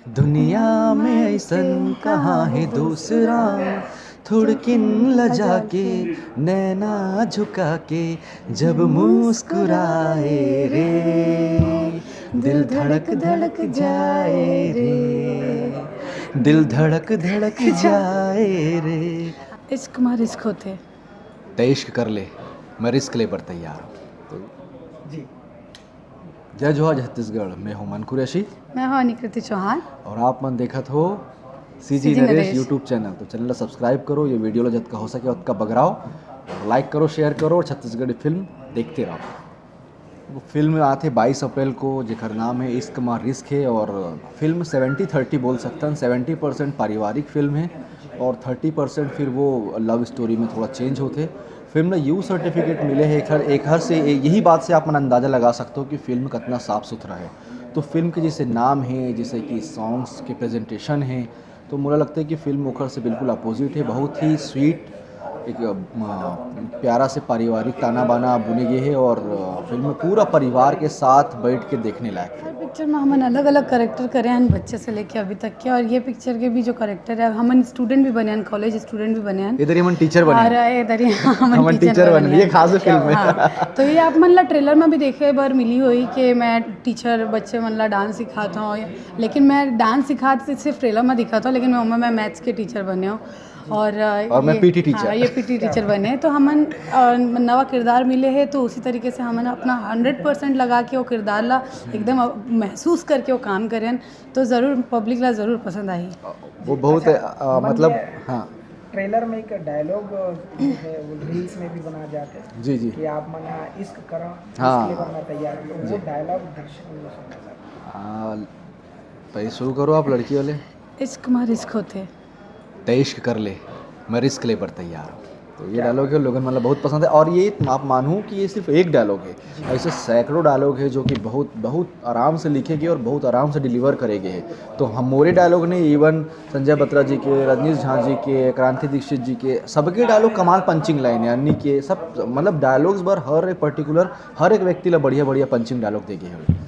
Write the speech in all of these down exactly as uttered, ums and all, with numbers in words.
दुनिया में ऐसन कहाँ है दूसरा, थुड़किन लजा के, नैना झुका के, जब मुस्कुराए रे, दिल धड़क धड़क जाए रे, दिल धड़क धड़क जाए रे। इश्क मा रिस्क होथे। तय इश्क कर ले, मैं रिस्क ले बर तैयार हूँ। जी। जय जोहार छत्तीसगढ़, मैं हूं मन कुरैशी। मैं हूं अनिकृति चौहान। और आप मन देखत हो सीजी नरेश YouTube चैनल। तो चैनल ला सब्सक्राइब करो, ये वीडियो ला जतका हो सके ओतका बगराओ, लाइक करो, शेयर करो और छत्तीसगढ़ी फिल्म देखते रहो। वो फिल्म आथे बाईस अप्रैल को, जेकर नाम है इश्क मा रिस्क है। और फिल्म सेवेंटी थर्टी बोल सकथन। सेवेंटी परसेंट पारिवारिक फिल्म है और थर्टी परसेंट फिर वो लव स्टोरी में थोड़ा चेंज होथे। फिल्म ला यू सर्टिफिकेट मिले है। एखर एखर से ए- यही बात से आप मन अंदाजा लगा सकते हो कि फिल्म कितना साफ सुथरा है। तो फिल्म के जैसे नाम है, जैसे कि सॉन्ग्स के प्रेजेंटेशन है, तो मोला लगता है कि फिल्म ओखर से बिल्कुल अपोजिट है। बहुत ही स्वीट, एक अ, प्यारा से पारिवारिक ताना बाना बुने गए है और अ, फिल्म में पूरा परिवार के साथ बैठ के देखने लायक फिल्म। हर पिक्चर में हमन अलग-अलग कैरेक्टर करे हैं, बच्चे से लेके अभी तक के, और ये पिक्चर के भी जो कैरेक्टर है, हमन स्टूडेंट भी बने हैं, कॉलेज स्टूडेंट भी बने हैं। इधर ही हमन टीचर बने और हैं। इधर ही हमन हमन टीचर टीचर बने बने हैं, ये हैं। खास फिल्म है। हाँ, तो ये आप मन ला ट्रेलर में भी देखे बर मिली होई कि मैं टीचर बच्चे मन ला डांस सिखाता हूँ, लेकिन मैं डांस सिखात सिर्फ ट्रेलर में दिखाता हूँ, लेकिन मैं, मैं मैथ्स के टीचर बने हूँ। और अ, और मैं ये पीटी टीचर। हाँ, ये पीटी टीचर बने, तो हमन अ, नवा किरदार मिले है, तो उसी तरीके से हमन अपना हंड्रेड परसेंट लगा के वो किरदार ला एकदम महसूस करके वो काम करें, तो जरूर पब्लिक ला जरूर पसंद आई। वो बहुत अच्छा, अ, मन मतलब में हाँ। ट्रेलर में एक डायलॉग है, वो रील्स में भी बना जाते हैं जी, जी। कि आप मन इश्क करा, हाँ। इसके लिए मैं तैयार हूँ। तो वो जी। डायलॉग दर्शक लोग सुनना चाहते हैं। आ, तो ये शुरू करो आप लड़की वाले। इश्क मा रिस्क होथे। तय इश्क कर ले, मैं रिस्क ले बर तैयार हूँ। तो ये डायलॉग है, लोगन मन ला बहुत पसंद है। और ये आप मानू कि ये सिर्फ एक डायलॉग है, ऐसे सैकड़ों डायलॉग है जो कि बहुत बहुत आराम से लिखे गए और बहुत आराम से डिलीवर करे गए हैं। तो हम मोरे डायलॉग नहीं, इवन संजय बत्रा जी के, रजनीश झा जी के, क्रांति दीक्षित जी के, सबके डायलॉग कमाल पंचिंग लाइन है। अन्नी के सब मतलब डायलॉग्स बर हर एक पर्टिकुलर हर एक व्यक्ति ला बढ़िया बढ़िया पंचिंग डायलॉग दे गए हैं।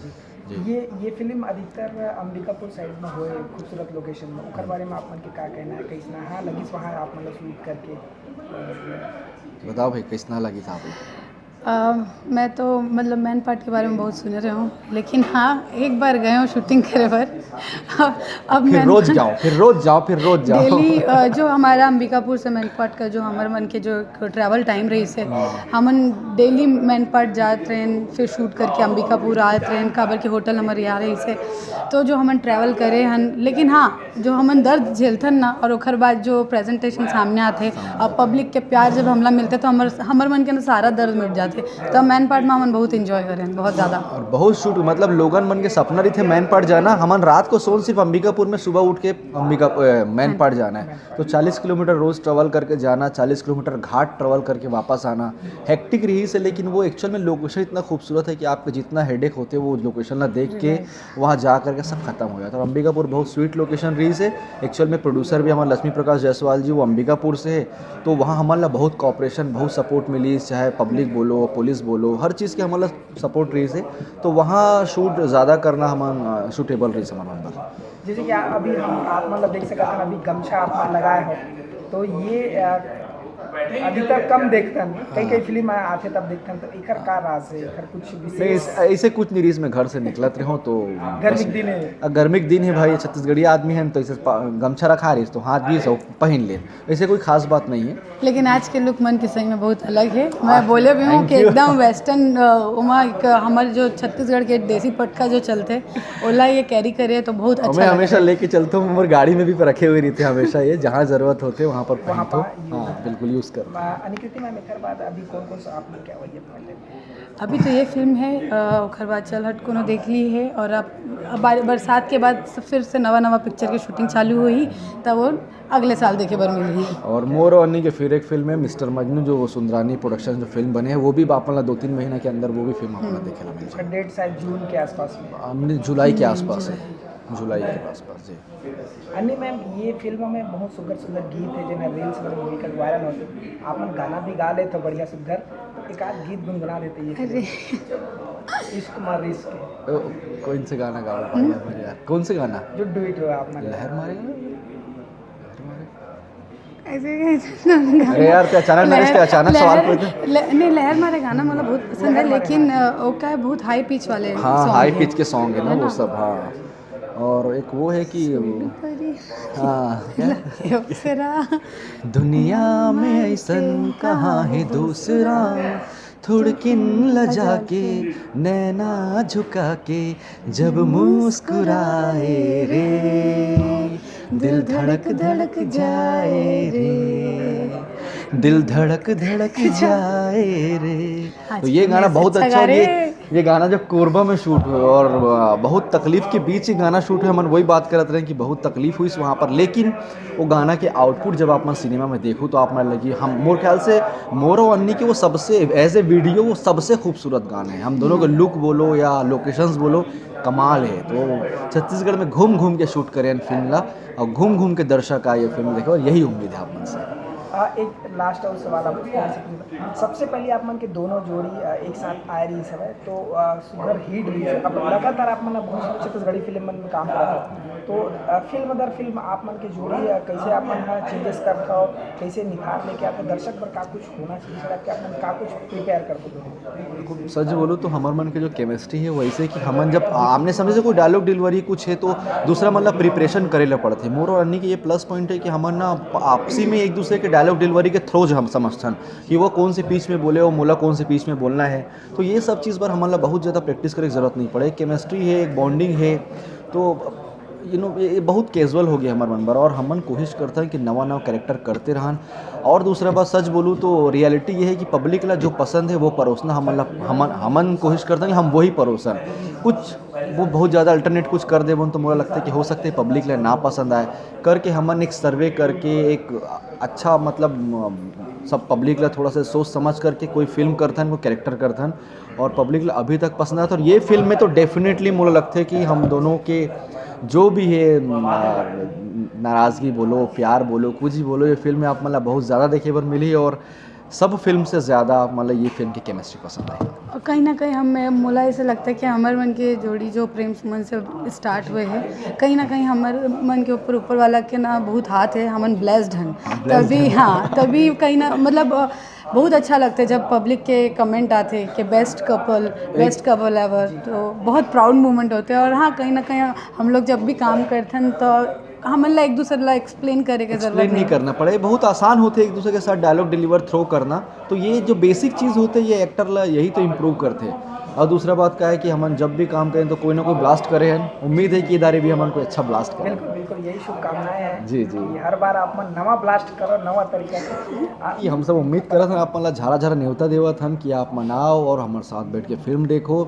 जी। ये ये फिल्म अधिकतर अंबिकापुर साइड में होए, खूबसूरत लोकेशन में, ओकर बारे में आप मन के का कहना है? कैसना हाँ लगिस वहाँ आप मन ला शूट करके? बताओ भाई, कैसना लगिस आप? अ, मैं तो मतलब मैनपाट के बारे में बहुत सुने रहे हूँ, लेकिन हाँ, एक बार गए हूँ शूटिंग करे बर। अब फिर मैं रोज जाओ, फिर रोज जाओ, फिर रोज जाओ। डेली, अ, जो हमारा अंबिकापुर से मैनपाट का जो हमर मन के जो ट्रैवल टाइम रहिस हे, हमन डेली मैनपाट जात रहेन, फिर शूट करके अंबिकापुर आत रहेन, काबर के होटल हमर यहाँ रहिस हे। तो जो हमन ट्रैवल करे हन, लेकिन हाँ, जो हमन दर्द झेलथन ना, और ओकर बाद जो प्रेजेंटेशन सामने आथे, और पब्लिक के प्यार जब हमला मिलथे, तो हमर, हमर मन के ना सारा दर्द मिट जाथे। तो मैनपाट में हमन बहुत एंजॉय करेन, बहुत ज़्यादा। और बहुत शूट, मतलब लोगन मन के सपना रहिथे मैनपाट जाना। हमन रात को सोन सिर्फ अंबिकापुर में, सुबह उठ के अंबिका, अ, मैनपाट जाना है। तो चालीस किलोमीटर रोज ट्रैवल करके जाना, चालीस किलोमीटर घाट ट्रैवल करके वापस आना, हेक्टिक रहिस हे, लेकिन वो एक्चुअल में लोकेशन इतना खूबसूरत है कि आपका जितना हेडेक होते, वो लोकेशन ला देख के वहाँ जा करके सब खत्म हो जाता है। और अंबिकापुर बहुत स्वीट लोकेशन रहिस हे। एक्चुअल में प्रोड्यूसर भी हमारे लक्ष्मी प्रकाश जायसवाल जी, वो अंबिकापुर से है, तो वहाँ हमन ला बहुत कोऑपरेशन, बहुत सपोर्ट मिली, चाहे पब्लिक बोलो, पुलिस बोलो, हर चीज़ के हमन ला सपोर्ट रहिस हे। तो वहाँ शूट ज़्यादा करना हमन, अ, सूटेबल रहिस हमन बर। जैसे कि आ-, अभी हम आप मन ला देख सकत हन, अभी गमछा आप मन लगाए हो, तो ये, अ, अधिकतर कम देखथन, कई कई फिल्म आथे तब देखथन, तो एकर का राज है, एकर कुछ नहीं, विशेष? इस-, ऐसे कुछ नहीं रहिस, मैं घर से निकलत रहे हूँ तो गर्मी के दिन है। अ, गर्मी के दिन है भाई, छत्तीसगढ़ी आदमी है तो ऐसे पा-, गमछा रखा रहिस तो हाथ भी सब पहन ले, ऐसे कोई खास बात नहीं है। लेकिन आज के लुक मन के सही में बहुत अलग है। मैं आह, बोले भी हूँ thank कि you। एकदम वेस्टर्न, अ, ओमा एक हमर जो छत्तीसगढ़ के देसी पटका जो चलथे, ओला ये कैरी करे तो बहुत अच्छा हमें हमेशा लगता है। लेके चलता हूँ, हमारे गाड़ी में भी रखे हुए रहते हैं हमेशा ये, जहाँ जरूरत होते वहाँ पर वहाँ पहनता हूँ। पर use हाँ, करते बिल्कुल यूज़ करता हूँ। अ, अनिकृति मैम, एकर बाद अभी कौन कौन सा आप लोग क्या वही अपना लेते हैं? अभी तो ये फिल्म है, अ, ओकर बाद चल हट कोनो देख ली है, और अब, अब बार-, बरसात के बाद फिर से नवा नवा पिक्चर की शूटिंग चालू हुई, तब वो अगले साल देखे बर मिलही। और मोर और अन्नी के फिर एक फिल्म है मिस्टर मजनू, जो वो सुंदरानी प्रोडक्शन जो फिल्म बने हैं, वो भी आप मन ला दो तीन महीना के अंदर वो भी फिल्म आप मन ला देखे ला मिल जाए। डेट शायद जून के आसपास में। हमने जुलाई के आसपास है, जुलाई के आसपास जी। अन्नी मैम, ये फिल्म में बहुत सुंदर सुंदर गीत है, जेन रील्स में भी वायरल होते। आप मन गाना भी गा लेते हो बढ़िया सुंदर, तो एक आध गीत गुनगुना देते ये फिल्म। अरे। इश्क मार रिस्क है। ओ, कौन से गाना गा रहे हो भाई आप मेरे यार? कौन से गाना? जो डुएट हुआ आप मन लहर मारे, लहर मारे। ऐसे कैसे नाम गाना? अरे यार, ते अचानक ना, इसके अचानक सवाल लहर- पूछ दे। ल- नहीं, लहर मारे गाना मतलब बहुत पसंद है, लेकिन अ, वो क्या है, बहुत हाई पिच वाले हाँ, song हाई हैं। पिच के सॉन्ग है ना है वो ना? सब। हाँ, और एक वो है कि परी हाँ, अप्सरा। दुनिया में ऐसन कहाँ है दूसरा, थोड़किन लजा के नैना झुका के जब मुस्कुराए रे, दिल धड़क धड़क जाए रे, दिल धड़क धड़क जाए रे। आज तो ये तो गाना मैं बहुत अच्छा अच्छा गा है। रहे ये, ये गाना जब कोरबा में शूट हुआ और बहुत तकलीफ के बीच ये गाना शूट हुआ, हम वही बात करत रहे कि बहुत तकलीफ हुई वहाँ पर, लेकिन वो गाना के आउटपुट जब आप मन सिनेमा में देखो तो आप मन लगी, हम, मोर ख्याल से मोर और अन्नी के वो सबसे, एज ए वीडियो वो सबसे खूबसूरत गाना है। हम दोनों के लुक बोलो या लोकेशंस बोलो, कमाल है। तो छत्तीसगढ़ में घूम घूम के शूट करे हैं फिल्म ला और घूम घूम के दर्शक आए ये फिल्म देखे, और यही उम्मीद है आप मन से। आ, एक लास्ट और सवाल आप सबसे पहले आप मन के दोनों जोड़ी आ, एक साथ आए रही सब है तो आ, सुगर हिट रही है। अब लगातार आप मन बहुत सारे छत्तीसगढ़ी फिल्म मन में काम करते हैं तो आ, फिल्म दर फिल्म आप मन के जोड़ी आ, कैसे आप मन चेंजेस करता हो, कैसे निखार लेके आपके दर्शक पर का कुछ होना चाहिए सर, आपके आप मन का कुछ प्रिपेयर करते हो? सच बोलूँ तो हमर मन के जो केमिस्ट्री है वैसे कि हमन जब आमने सामने से कोई डायलॉग डिलीवरी कुछ है तो दूसरा मतलब प्रिपरेशन करे ला पड़थे। मोर और अन्नी के ये प्लस पॉइंट है कि हमन ना आपसी में एक दूसरे के डायलॉग डिलीवरी के थ्रू हम समझथन कि वो कौन से पीच में बोले, वो मोला कौन से पीच में बोलना है। तो ये सब चीज़ पर हमन ला बहुत ज़्यादा प्रैक्टिस करे के जरूरत नहीं पड़े। केमिस्ट्री है, एक बॉन्डिंग है, तो यू नो ये बहुत कैजुअल हो गया हमारे मन बर। और हमन कोशिश करते हैं कि नवा नवा कैरेक्टर करते रहन। और दूसरा बात सच बोलूँ तो रियलिटी ये है कि पब्लिक ला जो पसंद है वो परोसना हमन ला, हमन हमन कोशिश करते हैं कि हम वही परोसन। कुछ वो बहुत ज़्यादा अल्टरनेट कुछ कर देबन तो मोला लगता है कि हो सकता है पब्लिक ला ना पसंद आए। करके हमन एक सर्वे करके एक अच्छा मतलब अम, सब पब्लिक ला थोड़ा सा सोच समझ करके कोई फिल्म करथन, कोई कैरेक्टर करथन और पब्लिक ला अभी तक पसंद आया। और ये फिल्म में तो डेफिनेटली मोला लगथे कि हम दोनों के जो भी है अम, नाराज़गी बोलो, प्यार बोलो, कुछ भी बोलो, ये फिल्म में आप मन ला बहुत ज़्यादा देखे बर मिली और सब फिल्म से ज़्यादा आप मन ला ये फिल्म की केमिस्ट्री पसंद आई। और कहीं ना कहीं हमें मोला ऐसे लगता है कि हमर मन के जोड़ी जो प्रेम सुमन से स्टार्ट हुए हैं, कहीं ना कहीं हमर मन के ऊपर ऊपर वाला के ना बहुत हाथ है, हमन ब्लेस्ड हन। तभी हाँ, तभी कहीं ना मतलब अ, बहुत अच्छा लगता है जब पब्लिक के कमेंट आते हैं कि best couple, best couple ever, तो बहुत प्राउड मोमेंट होते हैं। और हाँ, कहीं ना कहीं हम लोग जब भी काम करते हैं तो हमन ला एक दूसरे ला एक्सप्लेन करे के जरूरत एक्सप्लेन नहीं करना पड़े, बहुत आसान होते एक दूसरे के साथ डायलॉग डिलीवर थ्रो करना। तो ये जो बेसिक चीज़ होते ये एक्टर ला यही तो इम्प्रूव करते। और दूसरा बात का है कि हमन जब भी काम करें तो कोई ना कोई ब्लास्ट करे हैं। उम्मीद है कि इधर भी हमन कोई अच्छा ब्लास्ट करें। बिल्कुल बिल्कुल, यही शुभकामनाएं हैं जी, जी। कि हर बार आप मन नवा ब्लास्ट करो, नवा तरीका से। आ, कि हम सब उम्मीद करत हन आप मन ला झारा झारा नेवता देवत हन कि आप मन आओ और हमारे साथ बैठ के फिल्म देखो।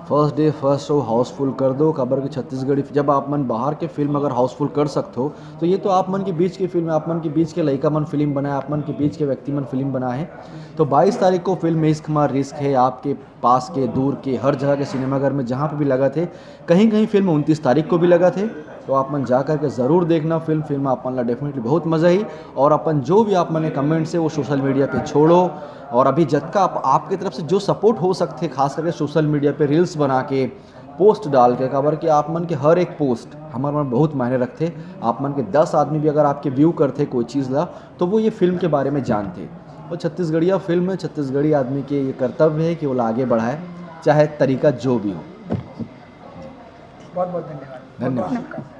First day first show Housefull कर दो, काबर कि छत्तीसगढ़ी जब आप मन बाहर के फिल्म अगर हाउसफुल कर सकते हो तो ये तो आप मन के बीच की फिल्म है, आप मन के बीच के लइका मन फिल्म बनाए, आप मन के बीच के व्यक्ति मन फिल्म बनाए हैं। तो बाईस तारीख को फिल्म इश्क मा रिस्क है आपके पास के, दूर के, हर जगह के सिनेमाघर में जहाँ पे भी लगा थे। कहीं कहीं फिल्म उनतीस तारीख को भी लगा थे, तो आप मन जा करके ज़रूर देखना फिल्म। फिल्म आप मन ला डेफिनेटली बहुत मज़ा आई। और अपन जो भी आप मन के कमेंट्स है वो सोशल मीडिया पे छोड़ो। और अभी जतका आप, आपके तरफ से जो सपोर्ट हो सकते, खास करके सोशल मीडिया पे रील्स बना के, पोस्ट डाल के, काबर कि आप मन के हर एक पोस्ट हमारे मन बहुत मायने रखते। आप मन के दस आदमी भी अगर आपके व्यू करते कोई चीज़ ला, तो वो ये फिल्म के बारे में जानते। और छत्तीसगढ़िया फिल्म है, छत्तीसगढ़ी आदमी के ये कर्तव्य है कि वो ला आगे बढ़ाए, चाहे तरीका जो भी हो। बहुत बहुत धन्यवाद। धन्यवाद। बहुत बहुत शुभकामनाएं।